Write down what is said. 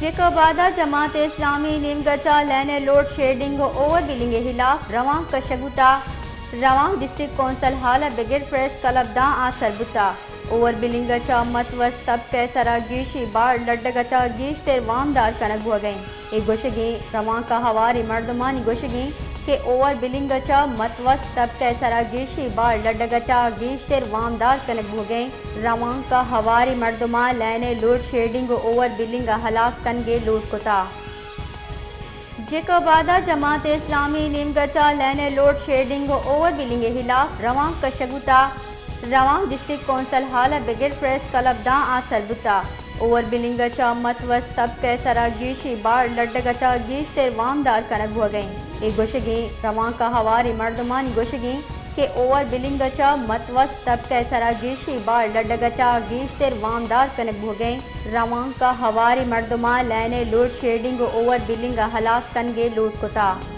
جیکب آباد ءَ جماعت اسلامی نیمگ ءَ چہ لین ءِ لوڈ شیڈنگ ءُ اوور بلنگ ءِ ہلاپ روانک کشگ بوتگ۔ روانک ڈسٹرکٹ کونسل ہال ءَ بگر پریس کلب داں آسر بوتگ۔ اوور بلنگ ءَ چہ متوسط طبقہ ءِ سرا گیشی باڑ لڈگ ءَ چہ گیشتر وامدار کنگ بوگ ءَ انت۔ اے گوشگ ایں، روانک ءَ ہواریں مردمانی گوشگ ایں کہ اوور بلنگ ءَ چہ متوسط طبقہ ءِ سرا گیشی باڑ لڈگ ءَ چہ گیشتر وامدار کنگ بوگ ءَ انت۔ روانک ءَ ہواریں مردماں لین ءِ لوڈ شیڈنگ ءُ اوور بلنگ ءَ ہلاس کنگ ءِ لوٹ کتگ۔ جیکب آباد ءَ جماعت اسلامی نیمگ ءَ چہ لین ءِ لوڈ شیڈنگ ءُ اوور بلنگ ءِ ہلاپ روانک کشگ بوتگ۔ روانک ڈسٹرکٹ کونسل ہال ءَ بگر پریس کلب داں آسر بوتگ۔ اوور بلنگ ءَ چہ متوسط طبقہ ءِ سرا گیشی باڑ لڈگ ءَ چہ گیشتر وامدار کنگ بوگ ءَ انت۔ اے گوشگ ایں، روانک ءَ ہواریں مردمانی گوشگ ایں کہ اوور بلنگ ءَ چہ متوسط طبقہ ءِ سرا گیشی باڑ لڈگ ءَ چہ گیشتر وامدار کنگ بوگ ءَ انت۔ روانک ءَ ہواریں مردماں لین ءِ لوڈ شیڈنگ ءُ اوور بلنگ ءَ ہلاس کنگ ءِ لوٹ کتگ۔